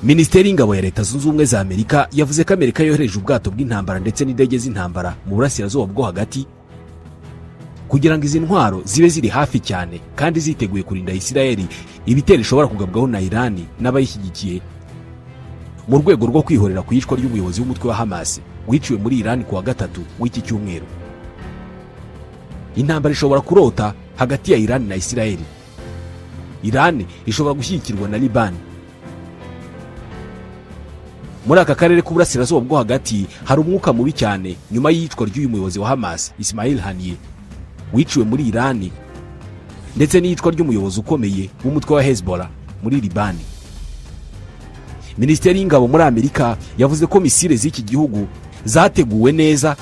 Minisiteri y'Ingabo ya Leta Zunze Ubumwe za Amerika yavuze ko Amerika yohereje ubwato bw'intambara ndetse n'indege z'intambara mu Burasirazuba bwo Hagati kugira ngo izi ntwaro zibe ziri hafi cyane kandi ziteguye kurinda Isirayeli ibitero ishobora kugabwaho na Irani n'abayishyigikiye, mu rwego rwo kwihorera ku iyicwa ry'umuyobozi w'umutwe wa Hamas wiciwe muri Irani ku wa gatatu w'iki cyumweru. Intambara ishobora kurota hagati ya Irani na Isirayeli. Irani ishobora gushyigikirwa na Libani. Muri aka karere k'Uburasirazuba bwo Hagati hari umwuka mubi cyane nyuma y'iyicwa ry'uyu muyobozi wa Hamas, Ismail Haniyeh, wiciwe muri Irani, ndetse n'iyicwa ry'umuyobozi ukomeye w'umutwe wa Hezbollah muri Libani. Minisiteri y'Ingabo muri Amerika yavuze ko misile z'iki gihugu zateguwe neza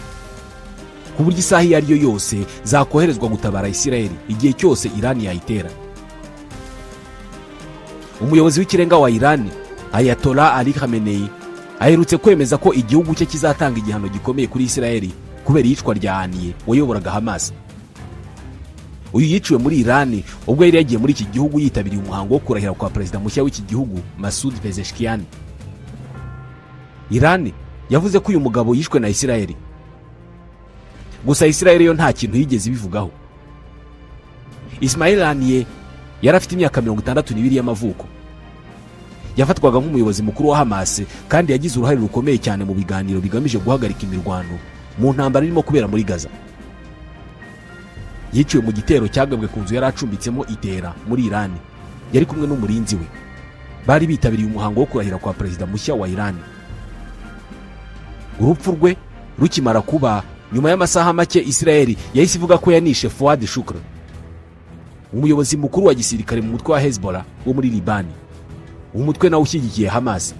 ku buryo isaha iyo ari yo yose zakoherezwa gutabara Isirayeli igihe cyose Irani yayitera. Umuyobozi w'ikirenga wa Irani, Ayatollah Ali Khamenei, aherutse kwemeza ko igihugu cye kizatanga igihano gikomeye kuri Isirayeli kubera iyicwa rya Haniyeh wayoboraga Hamas. Uyu yiciwe muri Irani ubwo yari yagiye muri iki gihugu yitabiriye umuhango wo kurahira kwa perezida mushya w'iki gihugu, Masoud Pezeshkian. Irani yavuze ko uyu mugabo yishwe na Isirayeli, gusa Isirayeli yo nta kintu yigeze ibivugaho. Ismail Haniyeh yari afite imyaka 62 y'amavuko. Yafatwaga nk'umuyobozi mukuru wa Hamas kandi yagize uruhare rukomeye cyane mu biganiro bigamije guhagarika imirwano mu ntambara irimo kubera muri Gaza. Yiciwe mu gitero cyagabwe ku nzu yari acumbitsemo itera muri Irani. Yari kumwe n'umurinzi we, bari bitabiriye umuhango wo kurahira kwa perezida mushya wa Irani. Urupfu rwe rukimara kuba, nyuma y'amasaha make Isirayeli yahise ivuga ko yanishe Fuad Shukr, umuyobozi mukuru wa gisirikare mu mutwe wa Hezbollah wo muri Libani, umutwe nawe ushyigikiye Hamas.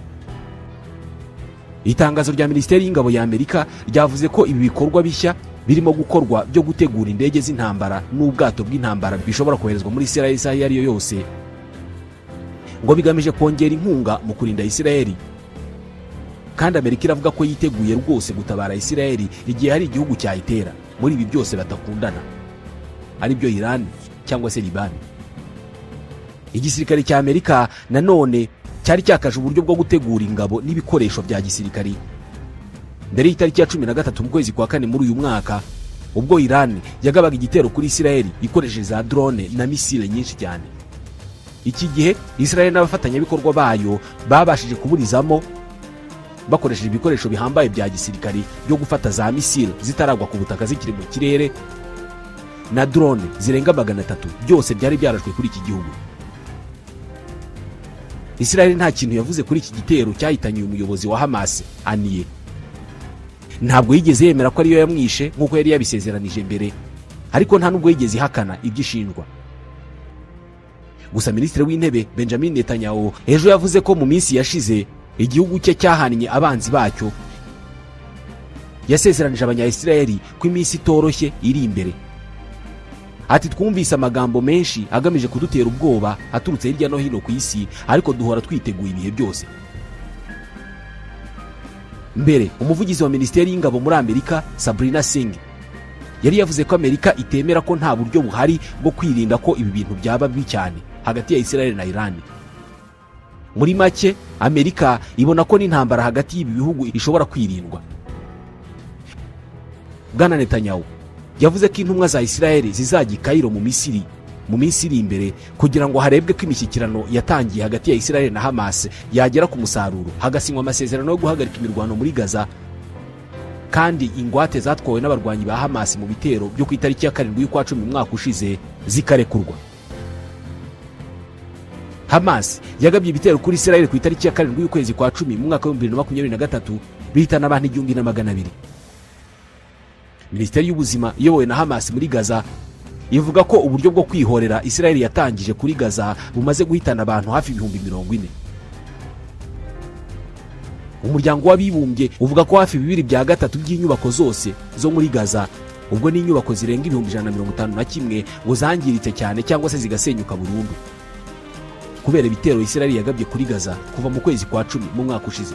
Itangazo rya Minisiteri y'Ingabo ya Amerika ryavuze ko ibi bikorwa bishya birimo gukorwa byo gutegura indege z'intambara n'ubwato bw'intambara bishobora koherezwa muri Isirayeli isaha iyo ari yo yose, ngo bigamije kongera inkunga mu kurinda Isirayeli. Kandi Amerika iravuga ko yiteguye rwose gutabara Isirayeli igihe hari igihugu cyayitera muri ibi byose badakundana, aribyo Irani cyangwa se Libani. Igisirikare cya Amerika nanone cyari cyakaje uburyo bwo gutegura ingabo n'ibikoresho bya gisirikari mbere y'itariki ya 13 mu kwezi kwa kane muri uyu mwaka, ubwo Irani yagabaga igitero kuri Isirayeli ikoresheje za drone na misile nyinshi cyane. Iki gihe Isirayeli n'abafatanyabikorwa bayo babashije kuburizamo bakoresheje ibikoresho bihambaye bya gisirikari byo gufata za misile zitaragwa ku butaka, zikiri mu kirere, na drone zirenga 300, byose byari byarashwe kuri iki gihugu. Isirayeli nta kintu yavuze kuri iki gitero cyahitanye uyu muyobozi wa Hamas, Haniyeh. Ntabwo yigeze yemera ko ariyo yamwishe nk'uko yari yabisezeranije mbere, ariko nta nubwo yigeze ihakana ibyo ishinjwa. Gusa Minisitiri w'Intebe Benjamin Netanyahu ejo yavuze ko mu minsi yashize igihugu cye cyahannye abanzi bacyo. Yasezeranije Abanyayisirayeli ko iminsi itoroshye iri imbere. Ati: "Twumvise amagambo menshi agamije kudutera ubwoba aturutse hirya no hino ku isi, ariko duhora twiteguye ibihe byose." Mbere, umuvugizi wa Minisiteri y'Ingabo muri Amerika, Sabrina Singh, yari yavuze ko Amerika itemera ko nta buryo buhari bwo kwirinda ko ibi bintu byaba bibi cyane hagati ya Israel na Iran. Muri make, Amerika ibona ko n'intambara hagati y'ibi bihugu ishobora kwirindwa. Bwana Netanyahu yavuze ko intumwa za Israel zizajya i Kayiro mu Misiri mu minsi iri imbere kugira ngo harebwe ko imishyikirano yatangiye hagati ya Israel na Hamas yagera ku musaruro, hagasinywa amasezerano yo guhagarika imirwano muri Gaza, kandi ingwate zatwawe n'abarwanyi ba Hamas mu bitero byo ku itariki ya 7 y'ukwa 10 mu mwaka ushize zikarekurwa. Hamas yagabye ibitero kuri Israel ku itariki ya 7 y'ukwezi kwa 10 mu mwaka wa 2023, bihitana abantu 1200. Minisiteri y'Ubuzima iyobowe na Hamas muri Gaza ivuga ko uburyo bwo kwihorera Israel yatangije kuri Gaza bumaze guhitana abantu hafi 40,000. Umuryango w'Abibumbye uvuga ko hafi bibiri bya gatatu by'inyubako zose zo muri Gaza, ubwo ni inyubako zirenga 151,000, ngo zangiritse cyane cyangwa se zigasenyuka burundu kubera ibitero Israel yagabye kuri Gaza kuva mu kwezi kwa 10 mu mwaka ushize.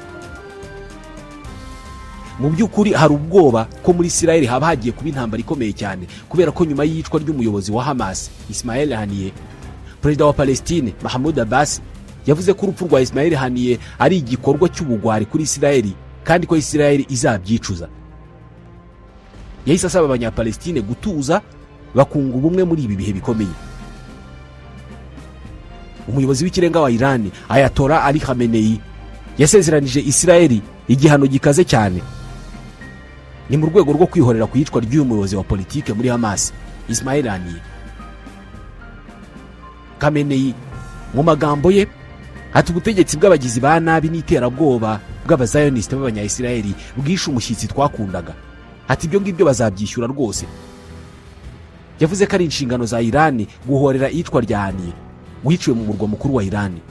Mu by'ukuri hari ubwoba ko muri Israel haba hagiye kuba intambara ikomeye cyane, kubera ko nyuma y'iyicwa ry'umuyobozi wa Hamas, Ismail Haniyeh, Perezida wa Palestine, Mahmoud Abbas, Yavuze ko urupfu rwa Ismail Haniyeh ari igikorwa cy'ubugwari kuri Isirayeli kandi ko Isirayeli izabyicuza. Yahise asaba Abanyapalestine gutuza, bakunga ubumwe muri ibi bihe bikomeye. Umuyobozi w'ikirenga wa Irani, Ayatollah Ali Khamenei, yasezeranije Isirayeli igihano gikaze cyane. Ni mu rwego rwo kwihorera ku iyicwa ry'uyu muyobozi wa politike muri Hamas, Ismail Haniyeh. Khamenei mu magambo ye ati: "Ubutegetsi bw'abagizi ba nabi n'iterabwoba bw'abazayonisite b'Abanyayisirayeli bwishe umushyitsi twakundaga." Ati: "Ibyo ngibyo bazabyishyura rwose." Yavuze ko ari inshingano za Irani guhorera iyicwa rya Haniyeh wiciwe mu murwa mukuru wa Irani.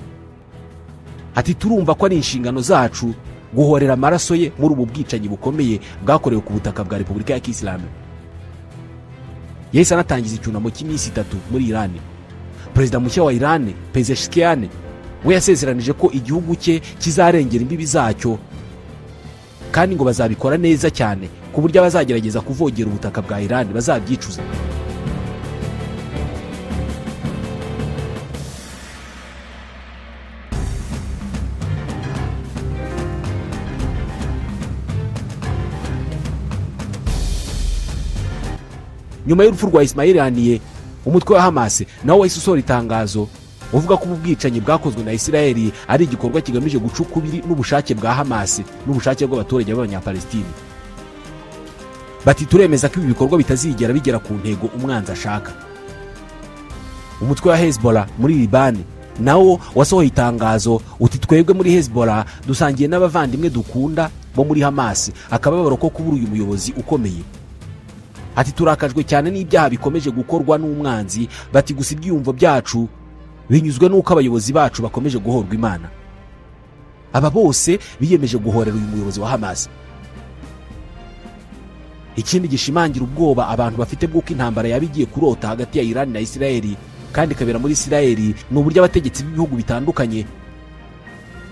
Ati: "Turumva ko ari inshingano zacu guhorera amaraso ye muri ubu bwicanyi bukomeye bwakorewe ku butaka bwa Repubulika ya Kisilamu." Yahise anatangiza icyunamo cy'iminsi 3 muri Irani. Perezida mushya wa Irani, Pezeshkian, we yasezeranije ko igihugu cye kizarengera imbibi zacyo, kandi ngo bazabikora neza cyane ku buryo abazagerageza kuvogera ubutaka bwa Irani bazabyicuza. Nyuma y'urupfu rwa Ismail Haniyeh, umutwe wa Hamas nawo wahise usohora itangazo uvuga ko ubu bwicanyi bwakozwe na Isirayeli ari igikorwa kigamije guca ukubiri n'ubushake bwa Hamas n'ubushake bw'abaturage b'Abanyapalestine. Bati: "Turemeza ko ibi bikorwa bitazigera bigera ku ntego umwanzi ashaka." Umutwe wa Hezbollah muri Libani nawo wasohoye itangazo uti: "Twebwe muri Hezbollah dusangiye n'abavandimwe dukunda bo muri Hamas akababaro ko kubura uyu muyobozi ukomeye." Ati: "Turakajwe cyane n'ibyaha bikomeje gukorwa n'umwanzi." Bati: "Gusa ibyiyumvo byacu binyuzwe n'uko abayobozi bacu bakomeje guhorwa Imana." Aba bose biyemeje guhorera uyu muyobozi wa Hamas. Ikindi gishimangira ubwoba abantu bafite bw'uko intambara yaba igiye kurota hagati ya Irani na Isirayeli kandi ikabera muri Isirayeli ni uburyo abategetsi b'ibihugu bitandukanye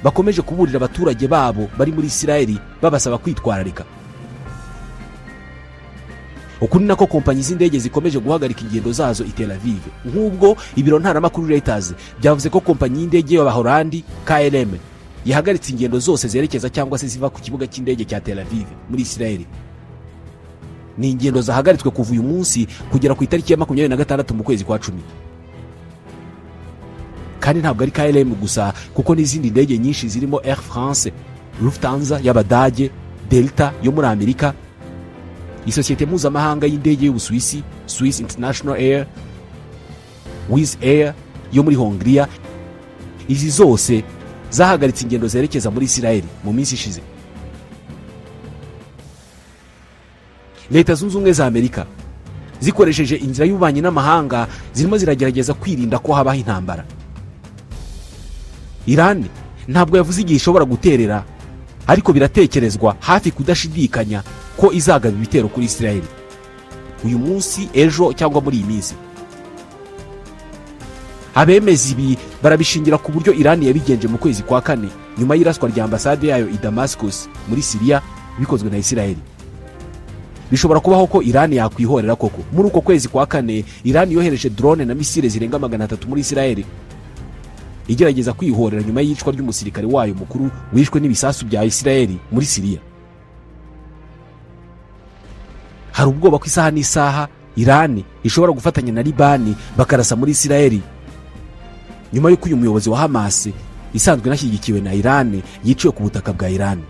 bakomeje kuburira abaturage babo bari muri Isirayeli, babasaba kwitwararika. Uku ni nako kompanyi z'indege zikomeje guhagarika ingendo zazo i Tel Aviv, nk'ubwo ibiro ntaramakuru Reuters byavuze ko kompanyi y'indege y'Abahorandi KLM yahagaritse ingendo zose zerekeza cyangwa se ziva ku kibuga cy'indege cya Tel Aviv muri Isirayeli. Ni ingendo zahagaritswe kuva uyu munsi kugera ku itariki ya 26 mu kwezi kwa 10. Kandi ntabwo ari KLM gusa, kuko n'izindi ndege nyinshi zirimo Air France, Lufthansa y'Abadage, Delta yo muri Amerika, isosiyete mpuzamahanga y'indege y'Ubusuwisi Swiss International Air, Wizz Air yo muri Hongiriya, izi zose zahagaritse ingendo zerekeza muri Isirayeli mu minsi ishize. Leta Zunze Ubumwe za Amerika zikoresheje inzira y'ububanyi n'amahanga zirimo ziragerageza kwirinda ko habaho intambara. Irani ntabwo yavuze igihe ishobora guterera, ariko biratekerezwa hafi kudashidikanya ko izagaba ibitero kuri Isirayeli uyu munsi, ejo cyangwa muri iyi minsi. Abemeza ibi barabishingira ku buryo Irani yabigenje mu kwezi kwa kane nyuma y'iraswa rya ambasade yayo i Damascus muri Siriya bikozwe na Isirayeli. Bishobora kubaho ko Irani yakwihorera koko. Muri uko kwezi kwa kane, Irani yohereje drone na misile zirenga 300 muri Isirayeli igerageza kwihorera nyuma y'iyicwa ry'umusirikare wayo mukuru wishwe n'ibisasu bya Isirayeli muri Siriya. Hari ubwoba ko isaha n'isaha Irani ishobora gufatanya na Libani bakarasa muri Isirayeli nyuma y'uko uyu muyobozi wa Hamas isanzwe inashyigikiwe na Irani yiciwe ku butaka bwa Irani.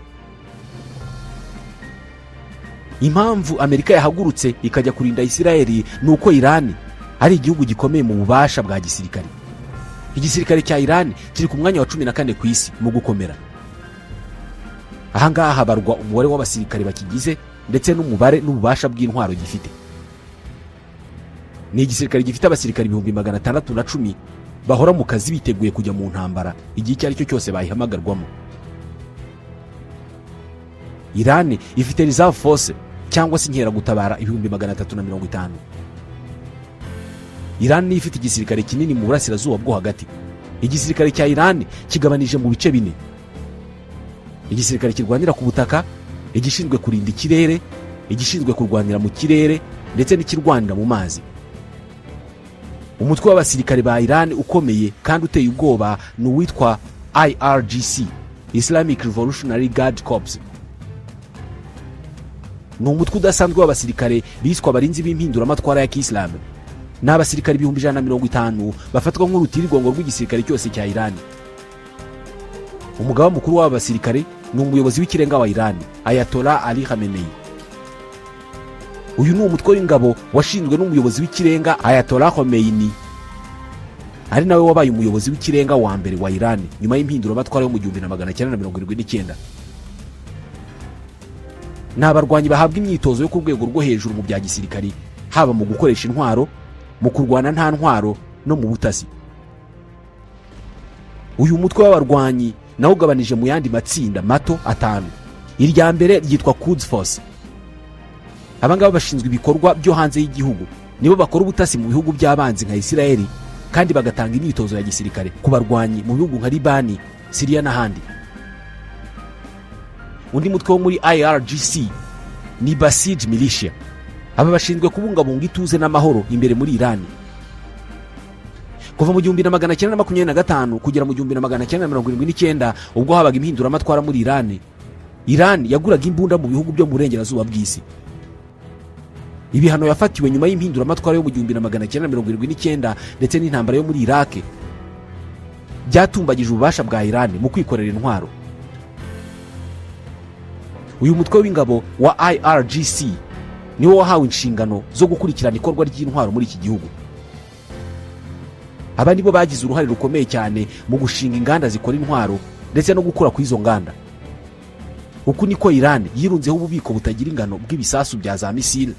Impamvu Amerika yahagurutse ikajya kurinda Isirayeli ni uko Irani ari igihugu gikomeye mu bubasha bwa gisirikare. Igisirikare cya Irani kiri ku mwanya wa 14 ku isi mu gukomera. Ahangaha habarwa umubare w'abasirikare bakigize ndetse n'umubare n'ububasha bw'intwaro gifite. Ni igisirikare gifite abasirikare 610,000 bahora mu kazi, biteguye kujya mu ntambara igihe icyo ari cyo cyose bayihamagarwamo. Irani ifite reserve force cyangwa se inkeragutabara 350,000. Irani niyo ifite igisirikare kinini mu Burasirazuba bwo Hagati. Igisirikare cya Irani kigabanije mu bice bine: igisirikare kirwanira ku butaka, igishinzwe kurinda ikirere, igishinzwe kurwanira mu kirere ndetse n'ikirwanira mu mazi. Umutwe w'abasirikare ba Iran ukomeye kandi uteye ubwoba ni uwitwa IRGC, Islamic Revolutionary Guard Corps. Ni umutwe udasanzwe w'abasirikare biswe abarinzi b'impinduramatwara ya kisilamu. Ni abasirikare 150,000 bafatwa nk'urutirigongo rw'igisirikare cyose cya Iran. Umugaba mukuru w'aba basirikare ni umuyobozi w'ikirenga wa Iran, Ayatollah Ali Khamenei. Uyu ni umutwe w'ingabo washinzwe n'umuyobozi w'ikirenga Ayatollah Khomeini, ari nawe wabaye umuyobozi w'ikirenga wa mbere wa Iran nyuma y'impinduramatwara yo mu 1979. Ni abarwanyi bahabwa imyitozo yo ku rwego rwo hejuru mu bya gisirikari, haba mu gukoresha intwaro, mu kurwana nta ntwaro no mu butasi. Uyu mutwe w'abarwanyi nawo ugabanije mu yandi matsinda mato atanu. Irya mbere ryitwa Quds Force. Abangaba bashinzwe ibikorwa byo hanze y'igihugu, nibo bakora ubutasi mu bihugu by'abanzi nka Isirayeli, kandi bagatanga imyitozo ya gisirikare ku barwanyi mu bihugu nka Libani, Siriya n'ahandi. Undi mutwe wo muri IRGC ni Basij Militia. Aba bashinzwe kubungabunga ituze n'amahoro imbere muri Irani. Kuva mu 1925 kugera mu 1979, ubwo habaga impinduramatwara muri Irani, Irani yaguraga imbunda mu bihugu byo mu burengerazuba bw'isi. Ibihano yafatiwe nyuma y'impinduramatwara yo mu 1979 ndetse n'intambara yo muri Irake byatumbagije ububasha bwa Irani mu kwikorera intwaro. Uyu mutwe w'ingabo wa IRGC niwo wahawe inshingano zo gukurikirana ikorwa ry'intwaro muri iki gihugu. Aba nibo bagize uruhare rukomeye cyane mu gushinga inganda zikora intwaro ndetse no gukura kw'izo nganda. Uku niko Irani yirunzeho ububiko butagira ingano bw'ibisasu bya za misile.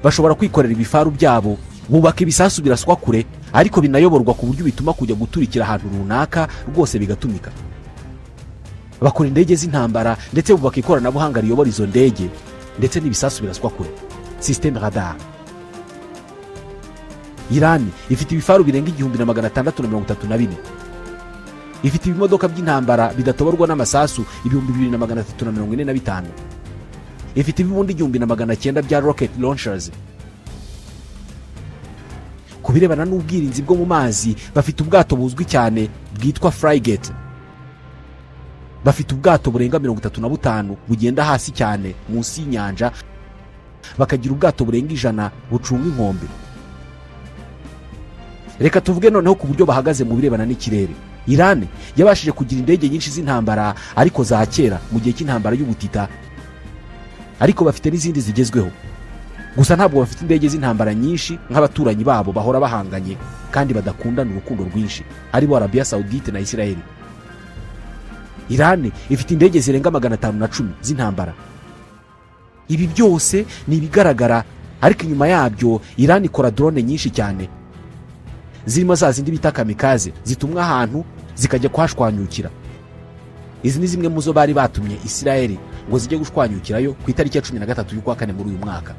Bashobora kwikorera ibifaru byabo, bubaka ibisasu biraswa kure ariko binayoborwa ku buryo bituma kujya guturikira ahantu runaka rwose bigatumika. Bakora indege z'intambara ndetse bubaka ikoranabuhanga riyobora izo ndege ndetse n'ibisasu biraswa kure, système radar. Irani ifite ibifaru birenga 1634. Ifite ibimodoka by'intambara bidatoborwa n'amasasu 2345. Ifite ibibunda 1900 bya rocket launchers. Ku birebana n'ubwirinzi bwo mu mazi, bafite ubwato buzwi cyane bwitwa frigate. Bafite ubwato burenga 35 bugenda hasi cyane munsi y'inyanja, bakagira ubwato burenga 100 bucunga inkombe. Reka tuvuge noneho ku buryo bahagaze mu birebana n'ikirere. Irani yabashije kugira indege nyinshi z'intambara, ariko za kera mu gihe cy'intambara y'ubutita, ariko bafite n'izindi zigezweho. Gusa ntabwo bafite indege z'intambara nyinshi nk'abaturanyi babo bahora bahanganye kandi badakundana urukundo rwinshi, aribo Arabiya Sawudite na Isirayeli. Irani ifite indege zirenga 510 z'intambara. Ibi byose ni ibigaragara, ariko inyuma yabyo Irani ikora drone nyinshi cyane, zirimo za zindi bita kamikaze, zitumwa ahantu zikajya kuhashwanyukira. Izi ni zimwe mu zo bari batumye Isirayeli ngo zijye gushwanyukirayo ku itariki ya 13 y'ukwa kane muri uyu mwaka.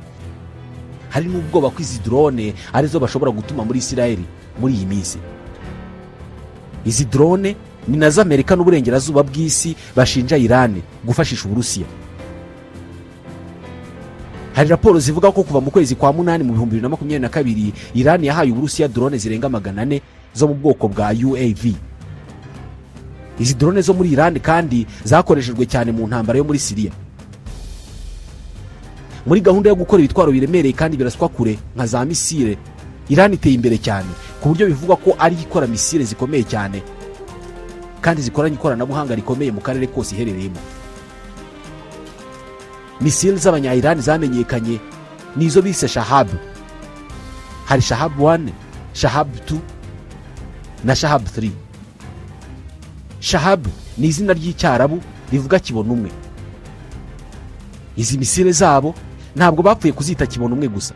Hari n'ubwoba ko izi drone arizo bashobora gutuma muri Isirayeli muri iyi minsi. Izi drone ni nazo Amerika n'uburengerazuba bw'isi bashinja Irani gufashisha Uburusiya. Hari raporo zivuga ko kuva mu kwezi kwa munani mu 2022, Irani yahaye Uburusiya drone zirenga 400 zo mu bwoko bwa UAV. Izi drone zo muri Irani kandi zakoreshejwe cyane mu ntambara yo muri Siriya. Muri gahunda yo gukora ibitwaro biremereye kandi biraswa kure nka za misile, Irani iteye imbere cyane ku buryo bivugwa ko ari ikora misile zikomeye cyane kandi zikoranye ikoranabuhanga rikomeye mu karere kose iherereyemo. Misile z'abanya-Irani zamenyekanye ni izo bise Shahab. Hari Shahab 1, Shahab 2 na Shahab 3. Shahab ni izina ry'icyarabu rivuga kibona umwe. Izi misile zabo ntabwo bapfuye kuzita kibona umwe gusa,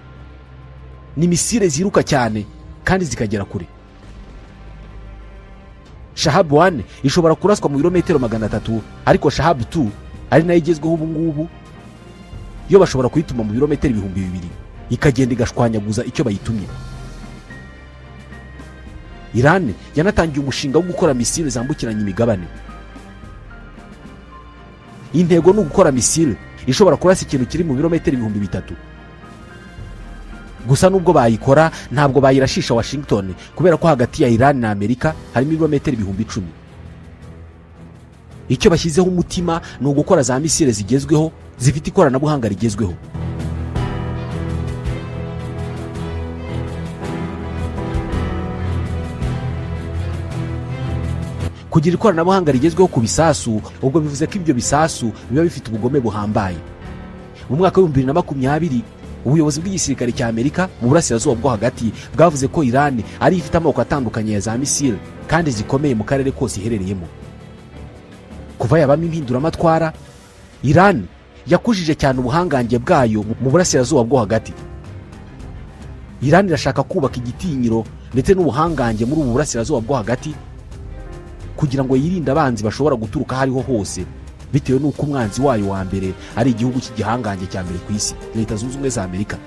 ni misile ziruka cyane kandi zikagera kure. Shahab 1 ishobora kuraswa mu birometero 300, ariko Shahab 2, ari nayo igezweho ubu ngubu, yo bashobora kuyituma mu birometero 2000, ikagenda igashwanyaguza icyo bayitumye. Irani yanatangiye umushinga wo gukora misile zambukiranya imigabane. Intego ni ugukora misile ishobora kurasa ikintu kiri mu birometero 3000. Gusa nubwo bayikora, ntabwo bayirashisha Washington, kubera ko hagati ya Iran na Amerika harimo ibirometero 10,000. Icyo bashyizeho umutima ni ugukora za misile zigezweho, zifite ikoranabuhanga rigezweho. Kugira ikoranabuhanga rigezweho ku bisasu, ubwo bivuze ko ibyo bisasu biba bifite ubugome buhambaye. Mu mwaka wa 2020, ubuyobozi bw'igisirikare cya Amerika mu Burasirazuba bwo Hagati bwavuze ko Iran ari ifite amoko atandukanye ya za misile kandi zikomeye mu karere kose iherereyemo. Kuva yabamo impinduramatwara, Iran yakujije cyane ubuhangange bwayo mu Burasirazuba bwo Hagati. Iran irashaka kubaka igitinyiro ndetse n'ubuhangange muri ubu Burasirazuba bwo Hagati, kugira ngo yirinde abanzi bashobora guturuka aho ariho hose, bitewe n'uko umwanzi wayo wa mbere ari igihugu cy'igihangange cya mbere ku isi, Leta Zunze Ubumwe za Amerika.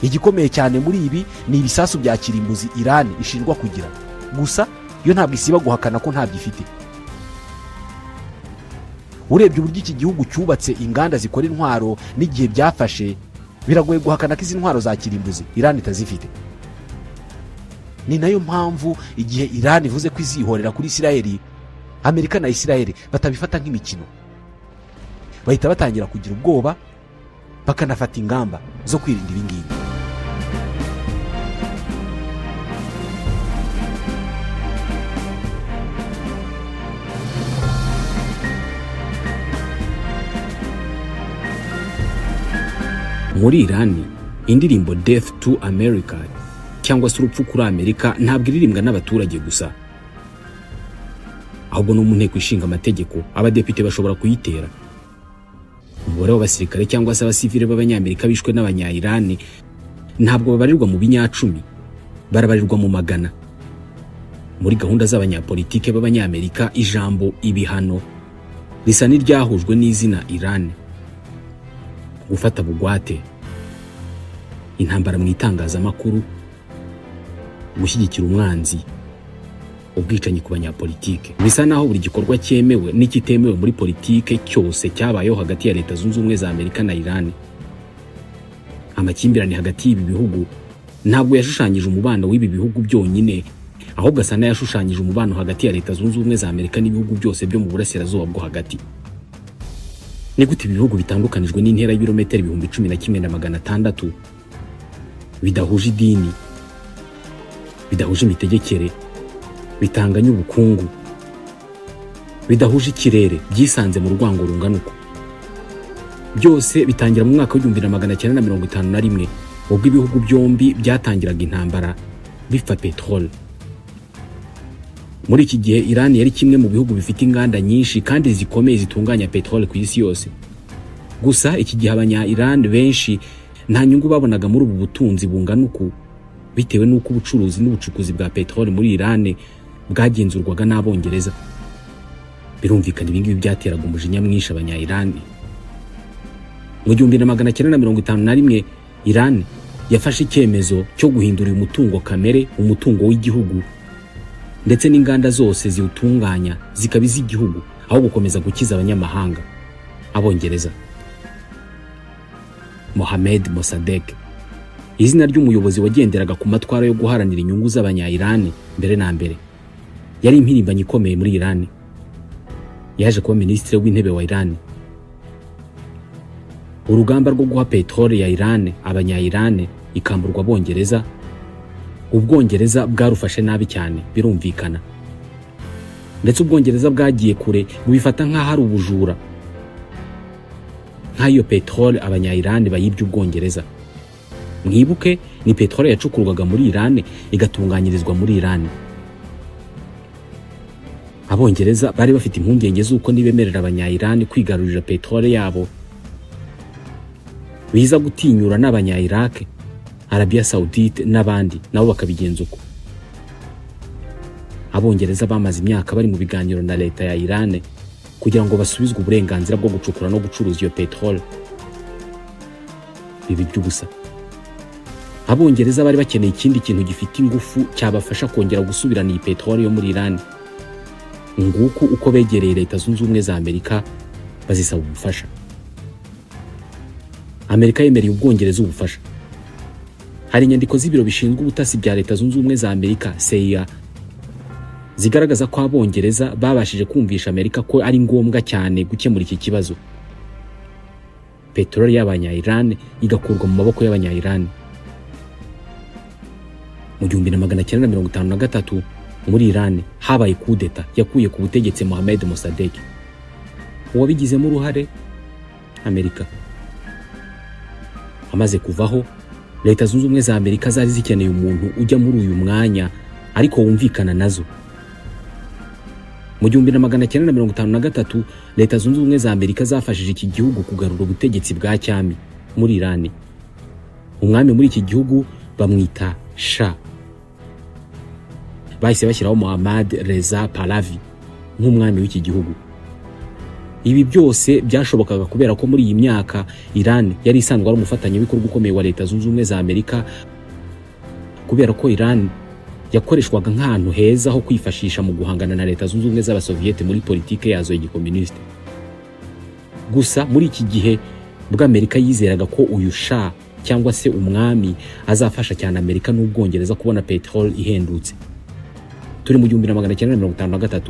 Igikomeye cyane muri ibi ni ibisasu bya kirimbuzi Iran ishinjwa kugira. Gusa yo ntabwo isiba guhakana ko ntabyo ifite. Urebye uburyo iki gihugu cyubatse inganda zikora intwaro n'igihe byafashe, biragoye guhakana ko izi ntwaro za kirimbuzi Iran itazifite. Ni nayo mpamvu igihe Iran ivuze ko izihorera kuri Isirayeli, Amerika na Isirayeli batabifata nk'imikino, bahita batangira kugira ubwoba, bakanafata ingamba zo kwirinda ibi ngibi. Muri Irani, indirimbo "Death to America" cyangwa se "Urupfu kuri Amerika" ntabwo iririmbwa n'abaturage gusa, ahubwo no mu Nteko Ishinga Amategeko abadepite bashobora kuyitera. Umubare w'abasirikare cyangwa se abasivile b'Abanyamerika bishwe n'Abanya-Irani ntabwo babarirwa mu binyacumi, barabarirwa mu magana. Muri gahunda z'abanyapolitike b'Abanyamerika, ijambo "ibihano" risa n'iryahujwe n'izina Irani. Gufata bugwate, intambara mu itangazamakuru, gushyigikira umwanzi, ubwicanyi ku banyapolitike, bisa naho buri gikorwa cyemewe n'ikitemewe muri politike cyose cyabayeho hagati ya Leta Zunze Ubumwe za Amerika na Irani. Amakimbirane hagati y'ibi bihugu ntabwo yashushanyije umubano w'ibi bihugu byonyine, ahubwo asa n'ayashushanyije umubano hagati ya Leta Zunze Ubumwe za Amerika n'ibihugu byose byo mu Burasirazuba bwo Hagati. Ni gute ibi bihugu bitandukanijwe n'intera y'ibirometero 11,600, bidahuje idini, bidahuje imitegekere, bitanganya ubukungu, bidahuje ikirere, byisanze mu rwango rungana uko? Byose bitangira mu mwaka wa 1951, ubwo ibihugu byombi byatangiraga intambara bipfa peteroli. Muri iki gihe, Iran yari kimwe mu bihugu bifite inganda nyinshi kandi zikomeye zitunganya peteroli ku isi yose. Gusa iki gihe abanya Iran benshi nta nyungu babonaga muri ubu butunzi bungana uku, bitewe n'uko ubucuruzi n'ubucukuzi bwa peteroli muri Iran bwagenzurwaga n'Abongereza. Birumvikana, ibingibi byateraga umujinya mwinshi abanya Iran. Mu 1951, Iran yafashe icyemezo cyo guhindura uyu mutungo kamere umutungo w'igihugu, ndetse n'inganda zose ziwutunganya zikaba iz'igihugu, aho gukomeza gukiza abanyamahanga, Abongereza. Mohamed Mossadegh, izina ry'umuyobozi wagenderaga ku matwara yo guharanira inyungu z'Abanya-Iran mbere na mbere, yari impirimbanyi ikomeye muri Iran. Yaje kuba minisitiri w'intebe wa Iran. Urugamba rwo guha peteroli ya Iran Abanya-Iran ikamburwa Abongereza, Ubwongereza bwarufashe nabi cyane, birumvikana. Ndetse Ubwongereza bwagiye kure bubifata nk'aho ari ubujura, nk'aho iyo peteroli Abanya-Iran bayibye Ubwongereza. Mwibuke, ni peteroli yacukurwaga muri Iran, igatunganyirizwa muri Iran. Abongereza bari bafite impungenge z'uko nibemerera Abanya-Iran kwigarurira peteroli yabo, biza gutinyura n'Abanya-Iraq, Arabia Saudite n'abandi nabo bakabigenza uko. Abongereza bamaze imyaka bari mu biganiro na leta ya Iran kugira ngo basubizwe uburenganzira bwo gucukura no gucuruza iyo peteroli. Bibi by'ubusa. Abongereza bari bakeneye ikindi kintu gifite ingufu cyabafasha kongera gusubirana iyi peteroli yo muri Iran. Nguku uko begereye Leta Zunze Ubumwe za Amerika, bazisaba ubufasha. Amerika yemereye Ubwongereza ubufasha. Hari inyandiko z'ibiro bishinzwe ubutasi bya Leta Zunze Ubumwe za Amerika, CIA, zigaragaza ko Abongereza babashije kumvisha Amerika ko ari ngombwa cyane gukemura iki kibazo, peteroli y'abanya-Iran igakurwa mu maboko y'abanya-Iran. Mu 1953 muri Iran habaye kudeta yakuye ku butegetsi Mohamed Mossadegh. Uwabigizemo uruhare? Amerika. Amaze kuvaho, Leta Zunze Ubumwe za Amerika zari zikeneye umuntu ujya muri uyu mwanya ariko wumvikana nazo. Mu 1953 Leta Zunze Ubumwe za Amerika zafashije iki gihugu kugarura ubutegetsi bwa cyami muri Iran. Umwami muri iki gihugu bamwita Shah. Bahise bashyiraho Mohammad Reza Pahlavi nk'umwami w'iki gihugu. Ibi byose byashobokaga kubera ko muri iyi myaka Iran yari isanzwe ari umufatanyabikorwa ukomeye wa Leta Zunze Ubumwe za Amerika, kubera ko Iran yakoreshwaga nk'ahantu heza ho kwifashisha mu guhangana na Leta Zunze Ubumwe z'Abasoviyete muri politike yazo y'igikomunisite. Gusa muri iki gihe bwo Amerika yizeraga ko uyu Shah cyangwa se umwami azafasha cyane Amerika n'Ubwongereza kubona peteroli ihendutse. Turi mu 1953.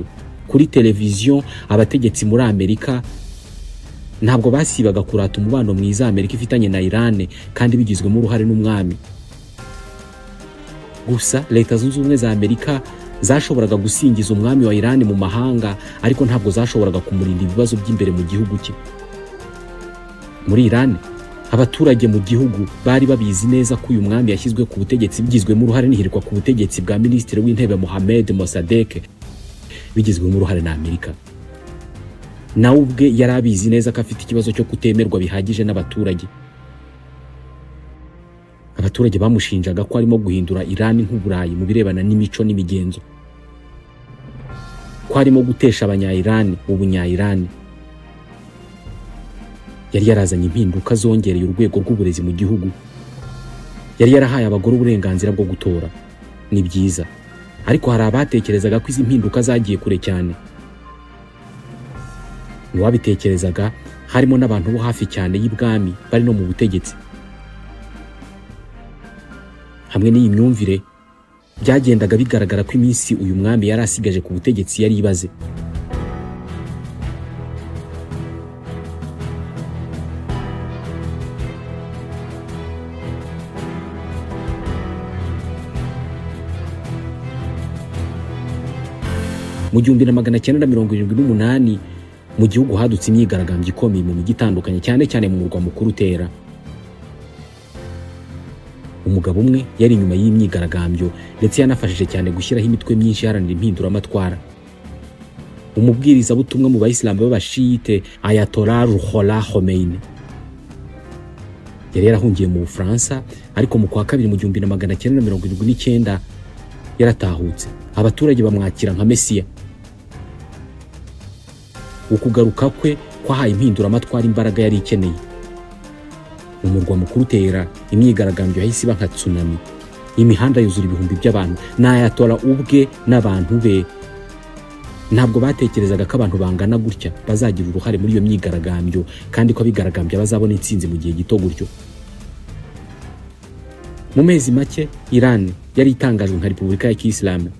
Kuri televiziyo, abategetsi muri Amerika ntabwo basibaga kurata umubano mwiza Amerika ifitanye na Iran, kandi bigizwemo uruhare n'umwami. Gusa Leta Zunze Ubumwe za Amerika zashoboraga gusingiza umwami wa Iran mu mahanga, ariko ntabwo zashoboraga kumurinda ibibazo by'imbere mu gihugu cye. Muri Iran, abaturage mu gihugu bari babizi neza ko uyu mwami yashyizwe ku butegetsi bigizwemo uruhare n'ihirikwa ku butegetsi bwa minisitiri w'intebe Mohamed Mossadegh bigizwemo uruhare na Amerika. Nawe ubwe yari abizi neza ko afite ikibazo cyo kutemerwa bihagije n'abaturage. Abaturage bamushinjaga ko arimo guhindura Iran nk'Uburayi mu birebana n'imico n'imigenzo, ko arimo gutesha abanya-Iran ubunya-Iran. Yari yarazanye impinduka zongereye urwego rw'uburezi mu gihugu, yari yarahaye abagore uburenganzira bwo gutora. Ni byiza, ariko hari abatekerezaga ko izi mpinduka zagiye kure cyane. Mu babitekerezaga harimo n'abantu bo hafi cyane y'ibwami bari no mu butegetsi. Hamwe n'iyi myumvire, byagendaga bigaragara ko iminsi uyu mwami yari asigaje ku butegetsi yari ibaze. Mu 1978 mu gihugu hadutse imyigaragambyo ikomeye mu mijyi itandukanye, cyane cyane mu murwa mukuru Tehran. Umugabo umwe yari inyuma y'imyigaragambyo, ndetse yanafashije cyane gushyiraho imitwe myinshi iharanira impinduramatwara: umubwirizabutumwa mu bayisilamu b'Abashiyite, Ayatollah Ruhollah Khomeini. Yari yarahungiye mu Bufaransa, ariko mu kwa kabiri mu 1979 yaratahutse, abaturage bamwakira nka mesiya. Ukugaruka kwe kwahaye impinduramatwara imbaraga yari ikeneye. Mu murwa mukuru Tehran imyigaragambyo yahise iba nka tsunami, imihanda yuzura ibihumbi by'abantu. N'Ayatollah ubwe n'abantu be ntabwo batekerezaga ko abantu bangana gutya bazagira uruhare muri iyo myigaragambyo, kandi ko abigaragambya bazabona intsinzi mu gihe gito gutyo. Mu mezi make Iran yari itangajwe nka Repubulika ya Kisilamu.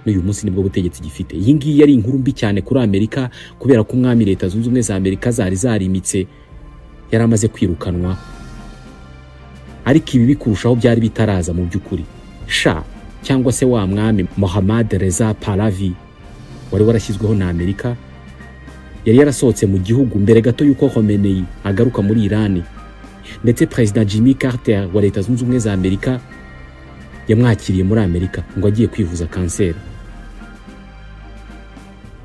N'uyu munsi nibwo butegetsi gifite. Iyi ngiyi yari inkuru mbi cyane kuri Amerika, kubera ko umwami Leta Zunze Ubumwe za Amerika zari zarimitse yari amaze kwirukanwa. Ariko ibi kurushaho byari bitaraza. Mu by'ukuri, Shah cyangwa se wa mwami Mohammad Reza Pahlavi wari warashyizweho na Amerika yari yarasohotse mu gihugu mbere gato y'uko Khomeini agaruka muri Iran, ndetse Perezida Jimmy Carter wa Leta Zunze Ubumwe za Amerika yamwakiriye muri Amerika ngo agiye kwivuza kanseri.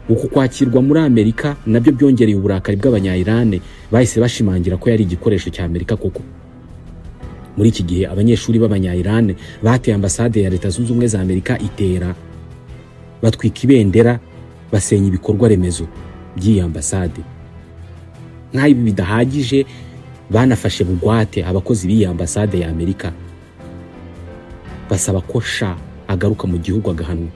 Uku kwakirwa muri Amerika nabyo byongereye uburakari bw'Abanya-Iran, bahise bashimangira ko yari igikoresho cya Amerika koko. Muri iki gihe abanyeshuri b'Abanya-Iran bateye ambasade ya Leta Zunze Ubumwe za Amerika itera, batwika ibendera, basenya ibikorwa remezo by'iyi ambasade. Nk'aho ibi bidahagije, banafashe bugwate abakozi b'iyi ambasade ya Amerika, basaba ko Shah agaruka mu gihugu agahanwa.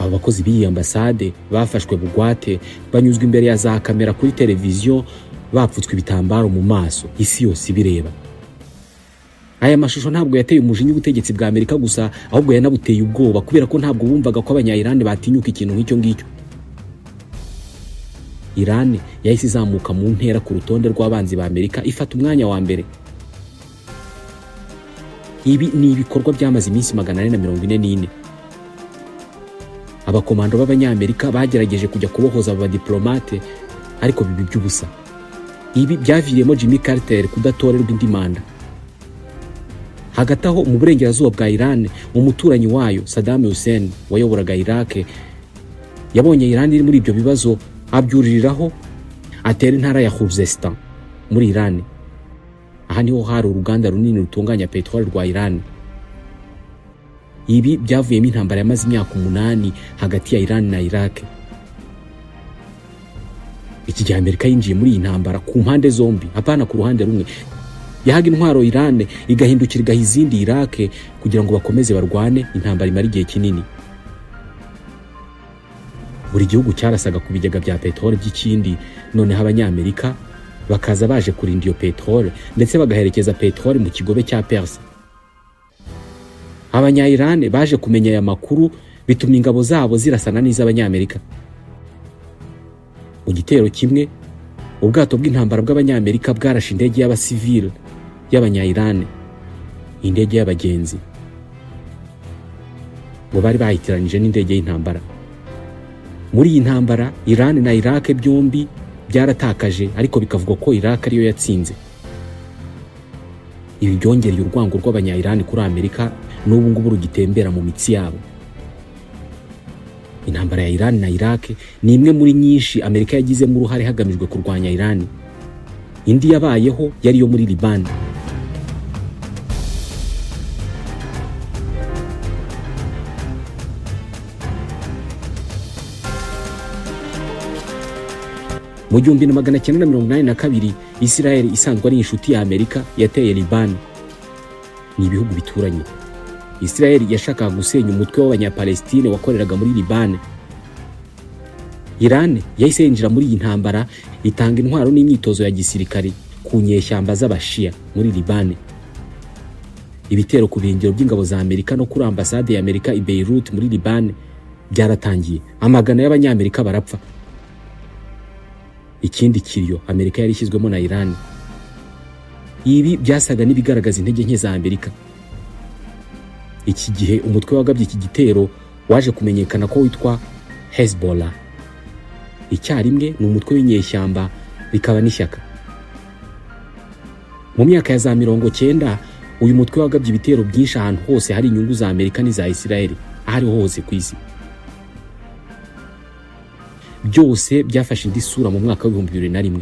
Aba bakozi b'iyi ambasade bafashwe bugwate, banyuzwa imbere ya za kamera kuri televiziyo, bapfutswe ibitambaro mu maso, isi yose ibireba. Aya mashusho ntabwo yateye umujinya ubutegetsi bwa Amerika gusa, ahubwo yanabuteye ubwoba, kubera ko ntabwo bumvaga ko Abanya-Iran batinyuka ikintu nk'icyo ngicyo. Iran yahise izamuka mu ntera ku rutonde rw'abanzi ba Amerika, ifata umwanya wa mbere. Ibi ni ibikorwa byamaze iminsi 444. Abakomando b'Abanyamerika bagerageje kujya kubohoza aba badiplomate, ariko biba iby'ubusa. Ibi byaviriyemo Jimmy Carter kudatorerwa indi manda. Hagati aho, mu burengerazuba bwa Iran, umuturanyi wayo Saddam Hussein wayoboraga Iraq yabonye Iran iri muri ibyo bibazo, abyuririraho, atera intara ya Khuzestan muri Iran. Aha niho hari uruganda runini rutunganya peteroli rwa Iran. Ibi byavuyemo intambara yamaze imyaka 8 hagati ya Iran na Iraq. Iki gihe Amerika yinjiye muri iyi ntambara ku mpande zombi, apana ku ruhande rumwe. Yahaga intwaro Iran, igahindukira igaha izindi Iraq kugira ngo bakomeze barwane intambara imara igihe kinini. Buri gihugu cyarasaga ku bigega bya peteroli by'ikindi, noneho Abanyamerika bakaza baje kurinda iyo peteroli, ndetse bagaherekeza peteroli mu kigobe cya Perse. Abanya-Iran baje kumenya aya makuru, bituma ingabo zabo zirasana n'iz'Abanyamerika. Mu gitero kimwe, ubwato bw'intambara bw'Abanyamerika bwarashe indege y'abasivile y'Abanya-Iran, indege y'abagenzi, ngo bari bayitiranije n'indege y'intambara. Muri iyi ntambara, Iran na Iraq byombi byaratakaje, ariko bikavugwa ko Iraq ariyo yatsinze. Ibi byongereye urwango rw'Abanya-Iran kuri Amerika, n'ubu ngubu rugitembera mu mitsi yabo. Intambara ya Iran na Iraq ni imwe muri nyinshi Amerika yagizemo uruhare hagamijwe kurwanya Iran. Indi yabayeho yari iyo muri Liban. Mu 1982, Israel isanzwe ari inshuti ya Amerika yateye Liban. Ni ibihugu bituranye. Israel yashakaga gusenya umutwe w'Abanyapalestine wakoreraga muri Liban. Iran yahise yinjira muri iyi ntambara, itanga intwaro n'imyitozo ya gisirikare ku nyeshyamba z'Abashia muri Liban. Ibitero ku birindiro by'ingabo za Amerika no kuri ambasade ya Amerika i Beirut muri Liban byaratangiye, amagana y'Abanyamerika barapfa. Ikindi kiriyo Amerika yari ishyizwemo na Iran. Ibi byasaga n'ibigaragaza intege nke za Amerika. Iki gihe umutwe wagabye iki gitero waje kumenyekana ko witwa Hezbollah. Icyarimwe ni umutwe w'inyeshyamba, rikaba n'ishyaka. Mu myaka ya za 90, uyu mutwe wagabye ibitero byinshi ahantu hose hari inyungu za Amerika n'iza Israel, aho ariho hose ku isi. Byose byafashe indi sura mu mwaka wa 2001.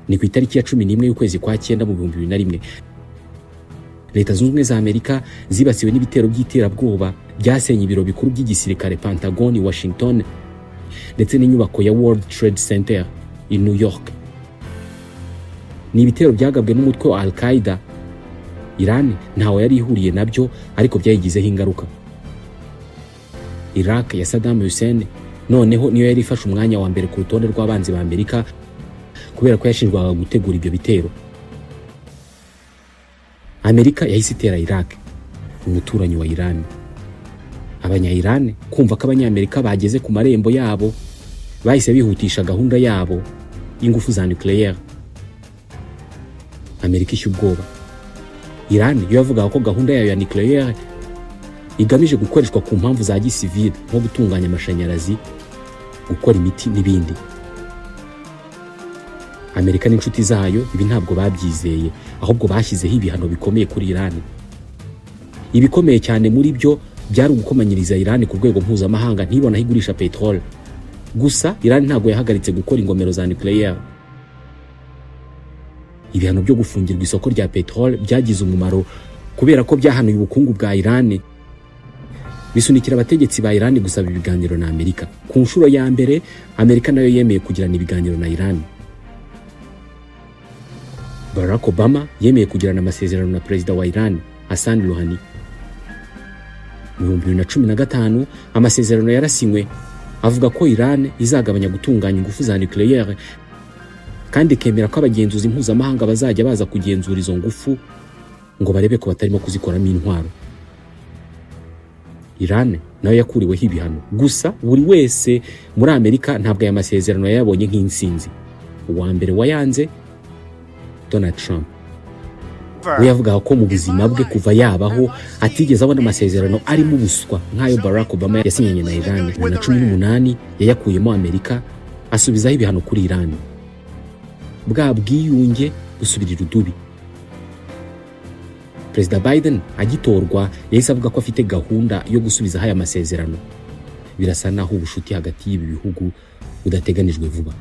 Ni ku itariki ya 11 y'ukwezi kwa cyenda mu 2001, Leta Zunze Ubumwe za Amerika zibasiwe n'ibitero by'iterabwoba byasenye ibiro bikuru by'igisirikare Pentagon i Washington, ndetse n'inyubako ya World Trade Center i New York. Ni ibitero byagabwe n'umutwe wa Al Qaeda. Iran ntawe yari ihuriye nabyo, ariko byayigizeho ingaruka. Iraq ya Saddam Hussein noneho niyo yari ifashe umwanya wa mbere ku rutonde rw'abanzi ba Amerika, kubera ko yashinjwaga gutegura ibyo bitero. Amerika yahise itera Iraq, umuturanyi wa Iran. Abanya-Iran kumva ko Abanyamerika bageze ku marembo yabo, bahise bihutisha gahunda yabo y'ingufu za nucléaire. Amerika ishya ubwoba. Iran yo yavugaga ko gahunda yayo ya nucléaire igamije gukoreshwa ku mpamvu za gisivile, nko gutunganya amashanyarazi, gukora imiti n'ibindi. Amerika n'inshuti zayo ibi ntabwo babyizeye, ahubwo bashyizeho ibihano bikomeye kuri Iran. Ibikomeye cyane muri byo byari ugukomanyiriza Iran ku rwego mpuzamahanga, ntibone aho igurisha peteroli. Gusa Iran ntabwo yahagaritse gukora ingomero za nucléaire. Ibihano byo gufungirwa isoko rya peteroli byagize umumaro, kubera ko byahanuye ubukungu bwa Iran, bisunikira abategetsi ba Iran gusaba ibiganiro na Amerika. Ku nshuro ya mbere, Amerika nayo yemeye kugirana ibiganiro na Iran. Barack Obama yemeye kugirana amasezerano na perezida wa Iran Hassan Rouhani. Mu 2015 amasezerano yarasinywe, avuga ko Iran izagabanya gutunganya ingufu za nucléaire, kandi ikemera ko abagenzuzi mpuzamahanga bazajya baza kugenzura izo ngufu. ngo barebe ko batarimo kuzikoramo intwaro. Iran nayo yakuriweho ibihano. Gusa buri wese muri Amerika ntabwo aya masezerano yayabonye nk'intsinzi. Uwa mbere wayanze, Donald Trump. We yavugaga ko mu buzima bwe kuva yabaho atigeze abona amasezerano arimo ubuswa nk'ayo Barack Obama yasinyanye na Iran. 2018 yayakuyemo Amerika, asubizaho ibihano kuri Iran, bwa bwiyunge busubirira irudubi. Perezida Biden agitorwa yahise avuga ko afite gahunda yo gusubizaho aya masezerano. Birasa naho ubucuti hagati y'ibi bihugu budateganijwe vuba.